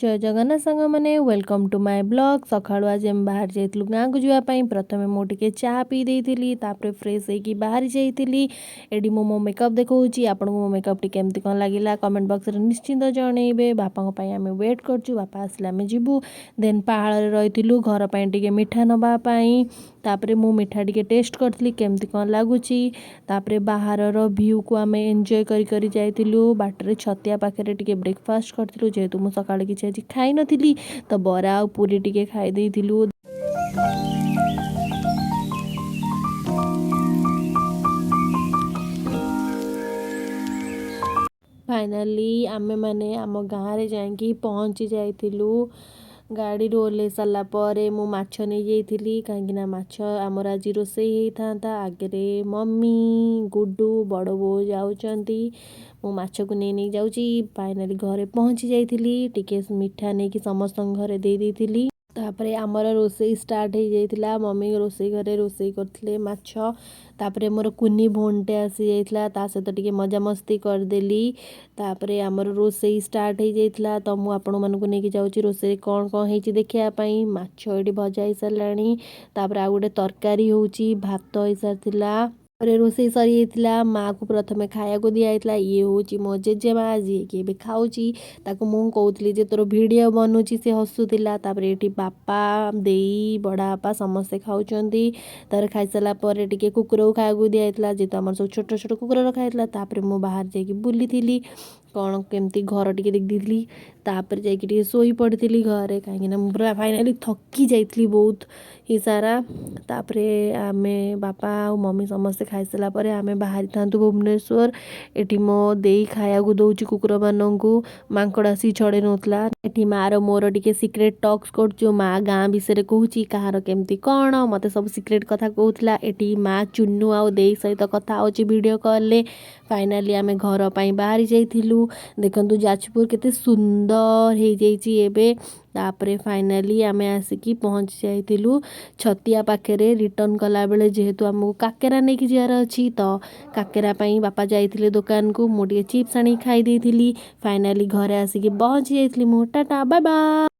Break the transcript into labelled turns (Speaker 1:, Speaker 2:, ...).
Speaker 1: ଜୟ ଜଗନ୍ନାଥ ସାଙ୍ଗମାନେ, welcome to my blog. ସକାଳୁ ଆଜି ଆମେ ବାହାରି ଯାଇଥିଲୁ ଗାଁକୁ ଯିବା ପାଇଁ। ପ୍ରଥମେ ମୁଁ ଟିକେ ଚା ପିଇ ଦେଇଥିଲି, ତାପରେ ଫ୍ରେଶ୍ ହେଇକି ବାହାରି ଯାଇଥିଲି। ଏଠି ମୁଁ ମୋ ମେକଅପ୍ ଦେଖାଉଛି ଆପଣଙ୍କୁ। ମୋ ମେକଅପ୍ଟି କେମିତି କ'ଣ ଲାଗିଲା, କମେଣ୍ଟ ବକ୍ସରେ ନିଶ୍ଚିନ୍ତ ଜଣେଇବେ। ବାପାଙ୍କ ପାଇଁ ଆମେ ୱେଟ୍ କରୁଛୁ, ବାପା ଆସିଲେ ଆମେ ଯିବୁ। ଦେନ୍ ପାହାଳରେ ରହିଥିଲୁ ଘର ପାଇଁ ଟିକେ ମିଠା ନେବା ପାଇଁ। ତାପରେ ମୁଁ ମିଠା ଟିକେ ଟେଷ୍ଟ କରିଥିଲି, କେମିତି କ'ଣ ଲାଗୁଛି। ତାପରେ ବାହାରର ଭ୍ୟୁକୁ ଆମେ ଏନ୍ଜୟ କରି କରି ଯାଇଥିଲୁ। ବାଟରେ ଛତିଆ ପାଖରେ ଟିକେ ବ୍ରେକଫାଷ୍ଟ କରିଥିଲୁ। ଯେହେତୁ ମୁଁ ସକାଳେ କିଛି ଆଜି ଖାଇନଥିଲି, ତ ବରା ଆଉ ପୁରୀ ଟିକେ ଖାଇ ଦେଇଥିଲୁ। ଫାଇନାଲି ଆମେମାନେ ଆମ ଗାଁରେ ଯାଇକି ପହଞ୍ଚି ଯାଇଥିଲୁ। ଗାଡ଼ିରୁ ଓହ୍ଲେଇ ସାରିଲା ପରେ ମୁଁ ମାଛ ନେଇଯାଇଥିଲି, କାହିଁକିନା ମାଛ ଆମର ଆଜି ରୋଷେଇ ହେଇଥାନ୍ତା। ଆଗରେ ମମି, ଗୁଡୁ, ବଡ଼ ବୋଉ ଯାଉଛନ୍ତି, ମୁଁ ମାଛକୁ ନେଇ ନେଇ ଯାଉଛି। ଫାଇନାଲି ଘରେ ପହଞ୍ଚି ଯାଇଥିଲି। ଟିକେ ମିଠା ନେଇକି ସମସ୍ତଙ୍କ ଘରେ ଦେଇ ଦେଇଥିଲି। ତାପରେ ଆମର ରୋଷେଇ ଷ୍ଟାର୍ଟ ହେଇଯାଇଥିଲା। ମମି ରୋଷେଇ ଘରେ ରୋଷେଇ କରୁଥିଲେ ମାଛ। ତାପରେ ମୋର କୁନି ଭଉଣୀଟେ ଆସିଯାଇଥିଲା, ତା ସହିତ ଟିକେ ମଜାମସ୍ତି କରିଦେଲି। ତାପରେ ଆମର ରୋଷେଇ ଷ୍ଟାର୍ଟ ହେଇଯାଇଥିଲା। ତ ମୁଁ ଆପଣମାନଙ୍କୁ ନେଇକି ଯାଉଛି ରୋଷେଇ କ'ଣ କ'ଣ ହେଇଛି ଦେଖିବା ପାଇଁ। ମାଛ ଏଇଠି ଭଜା ହେଇସାରିଲାଣି। ତାପରେ ଆଉ ଗୋଟେ ତରକାରୀ ହେଉଛି, ଭାତ ହେଇସାରିଥିଲା। ତାପରେ ରୋଷେଇ ସରିଯାଇଥିଲା। ମାଆକୁ ପ୍ରଥମେ ଖାଇବାକୁ ଦିଆଯାଇଥିଲା। ଇଏ ହେଉଛି ମୋ ଜେଜେମା, ଯିଏକି ଏବେ ଖାଉଛି। ତାକୁ ମୁଁ କହୁଥିଲି ଯେ ତୋର ଭିଡ଼ିଓ ବନୁଛି, ସେ ହସୁଥିଲା। ତାପରେ ଏଠି ବାପା, ଦେଇ, ବଡ଼ ବାପା ସମସ୍ତେ ଖାଉଛନ୍ତି। ତାପରେ ଖାଇସାରିଲା ପରେ ଟିକେ କୁକୁରକୁ ଖାଇବାକୁ ଦିଆଯାଇଥିଲା, ଯେହେତୁ ଆମର ସବୁ ଛୋଟ ଛୋଟ କୁକୁର ରଖା ହେଇଥିଲା। ତାପରେ ମୁଁ ବାହାରେ ଯାଇକି ବୁଲିଥିଲି, କ'ଣ କେମିତି ଘର ଟିକେ ଦେଖିଦେଇଥିଲି। ତାପରେ ଯାଇକି ଟିକେ ଶୋଇ ପଡ଼ିଥିଲି ଘରେ, କାହିଁକିନା ମୁଁ ପୁରା ଫାଇନାଲି ଥକି ଯାଇଥିଲି ବହୁତ ହି ସାରା। ତାପରେ ଆମେ ବାପା ଆଉ ମମି ସମସ୍ତେ ଖାଇସାରିଲା ପରେ ଆମେ ବାହାରିଥାନ୍ତୁ ଭୁବନେଶ୍ୱର। ଏଠି ମୋ ଦେଇ ଖାଇବାକୁ ଦେଉଛି କୁକୁରମାନଙ୍କୁ, ମାଙ୍କଡ଼ ଆସିକି ଛଡ଼େଇ ନେଉଥିଲା। ଏଠି ମାଆର ମୋର ଟିକେ ସିକ୍ରେଟ୍ ଟକ୍ସ କରୁଛୁ। ମା' ଗାଁ ବିଷୟରେ କହୁଛି, କାହାର କେମିତି କ'ଣ, ମୋତେ ସବୁ ସିକ୍ରେଟ୍ କଥା କହୁଥିଲା। ଏଠି ମା' ଚୁନୁ ଆଉ ଦେଇ ସହିତ କଥା ହେଉଛି ଭିଡ଼ିଓ କଲ୍ରେ। ଫାଇନାଲି ଆମେ ଘର ପାଇଁ ବାହାରି ଯାଇଥିଲୁ। ଦେଖନ୍ତୁ, ଯାଜପୁର କେତେ ସୁନ୍ଦର ହେଇଯାଇଛି ଏବେ। ତାପରେ ଫାଇନାଲି ଆମେ ଆସିକି ପହଞ୍ଚି ଯାଇଥିଲୁ ଛତିଆ ପାଖରେ। ରିଟର୍ନ କଲାବେଳେ ଯେହେତୁ ଆମକୁ କାକେରା ନେଇକି ଯିବାର ଅଛି, ତ କାକେରା ପାଇଁ ବାପା ଯାଇଥିଲେ ଦୋକାନକୁ। ମୁଁ ଟିକେ ଚିପ୍ସ ଆଣିକି ଖାଇ ଦେଇଥିଲି। ଫାଇନାଲି ଘରେ ଆସିକି ପହଞ୍ଚି ଯାଇଥିଲି ମୁଁ। Tata, bye bye.